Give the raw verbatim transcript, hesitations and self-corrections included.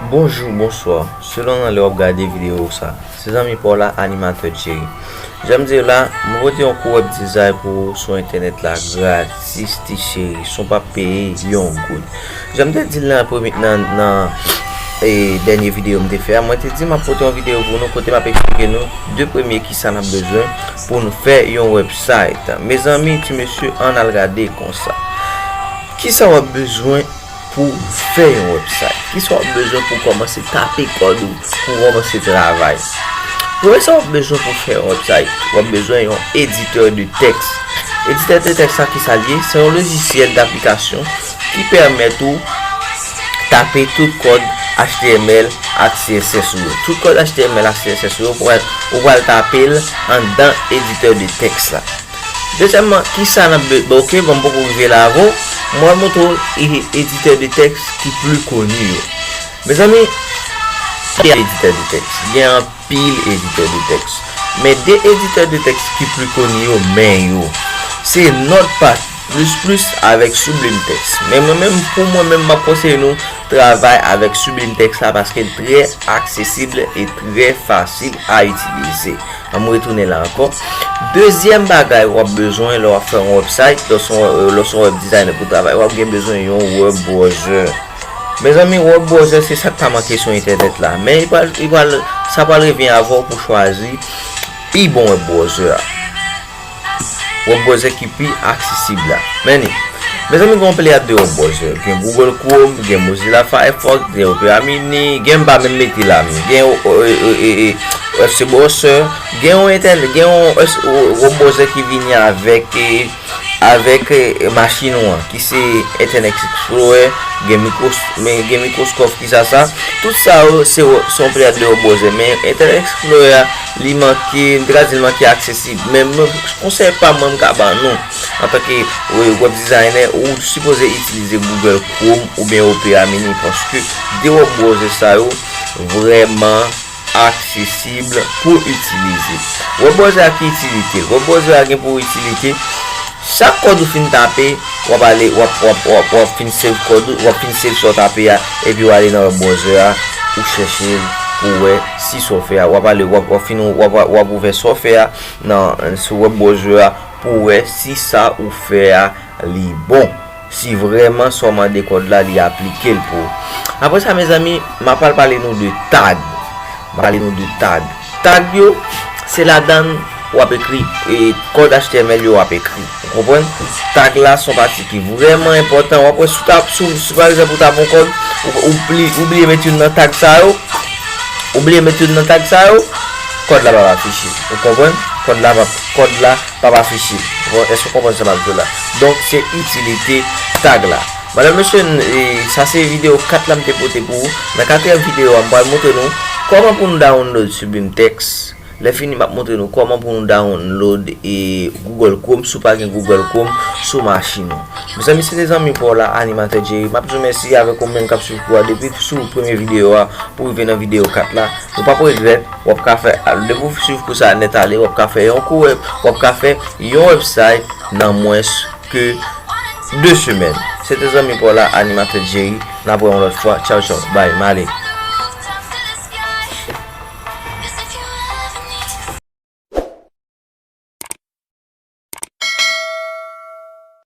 Bonjou, bonswa, selon nan lè w ap gade videyo sa. Se zanmi pa w la, Animatè Jerry. Jan m di w la, mwen pote yon kou web design pou ou sou entènèt la gratis, ti cheri, san w p ap peye yon goud. Jan m te di l nan premye, nan, nan e, dènye videyo m te fè a, mwen te di m ap pote yon videyo pou nou kote m ap eksplike nou de premye kisa n ap bezwen pou nou fè yon website. Mezanmi, ti mesye, ann al gade konsa. Kisa w ap bezwen pou fè yon website? Kisa w ap bezwen pou kòmanse tape kòd ou, pou kòmanse travay? Premye sa w ap bezwen pou fè yon website, w ap bezwen yon editè de tèks. Editè de tèks la, kisa l ye? Se yon lojisyèl daplikasyon ki pèmèt ou tape tout kòd H T M L ak C S S ou yo. Tout kòd H T M L ak C S S ou yo, ou pral, ou pral tape l anndan editè de tèks la. Dezyèmman, kisa n ap be-, bon, ok, bon, m poko rive la avè w. Mwen montre w e-, editè de tèks ki pli koni yo. Mezanmi, gen editè de tèks. Gen anpil editè de tèks. Men de editè de tèks ki pli koni yo, men yo. Se Notepad plis plis avèk Sublime Text. Men mwen menm, pou mwen menm, m ap konseye nou travay avèk Sublime Text la paske l trè aksesib e trè fasil a itilize. Ann retounen la ankò. Dezyèm bagay w ap bezwen lè w ap fè yon website, lè w se yon, lè w se yon web designer pou travay, w ap gen bezwen yon web browser. Mezanmi, web browser se sa k pa manke sou entènèt la. Men li pral, li pral, sa pral revyen avè w pou chwazi pi bon web browser a. Web browser ki pi aksesib la. Men li. Mezanmi, gen yon pleyad de web browser. Gen Google Chrome, gen Mozilla Firefox, gen Opera Mini, gen m pa menm mete la menm. Gen o-, o-, e, e, e, e, F C Browser, gen yon entènèt, gen yon, e, web browser ki vini avèk, e, avèk, e, machin ou an, ki se Internet Explorer, gen Micros-, men gen Microsoft ki sa sa. Tout sa yo, se w-, se yon pleyad de web browser. Men Internet Explorer a, li manke, m te ka di l manke aksesib. Men mwen, konsèy pa mwen m ka ban nou, antanke, e, web designer, ou sipoze itilize Google Chrome oubyen Opera Mini, paske de web browser sa yo vrèman aksesib pou itilize. Web browser a ki itilite? Web browser a gen pou itilite, chak kòd ou fin tape, w ap ale, w ap, w ap, w ap, w ap fin save kòd ou, w ap fin save sa w tape a, epi w ale nan web browser a, ou chèche l pou w wè si sa w fè a, w ap ale, w ap, w ap fin, w ap, w ap ouvè sa w fè a nan, sou web browser a pou w wè si sa ou fè a li bon. Si vrèman sa w mande kòd la, li aplike l pou ou. Apre sa, mezanmi, m ap al pale nou de tag. M ap pale nou de tag. Tag yo, se ladan w ap ekri, e, kòd H T M L yo w ap ekri. Ou konprann? Tag la se yon pati ki vrèman enpòtan. W ap wè si w ta, si w, si pa egzanp ou tape yon kòd, ou, ou pli-, ou bliye met youn nan tag sa yo, ou bliye met youn nan tag sa yo, kòd la p ap afiche. Ou konprann? Kòd la p ap, kòd la p ap afiche. Bon, èske w konprann sa m ap di w la? Donk, se itilite tag la. Madanm, mesye, n-, e, sa se videyo kat la m te pote pou ou. Nan katriyèm videyo a, m pral montre nou kòman pou nou download Sublime Text. Lè fini, m ap montre nou kòman pou nou download, e, Google Chrome, si w pa gen Google Chrome sou machin ou. Mezanmi, se te zanmi pa w la, Animatè Jerry. M ap di w mèsi avèk ou menm k ap swiv kou a depi sou premye videyo a pou rive nan videyo kat la. Ou p ap regrèt, w ap ka fè, depi w swiv kou sa a nèt ale, w ap ka fè yon kou web, w ap ka fè yon website nan mwens ke de semèn. Se te zanmi pa w la, Animatè Jerry. N ap wè yon lòt fwa. Tchaw, tchaw. Bye. M ale.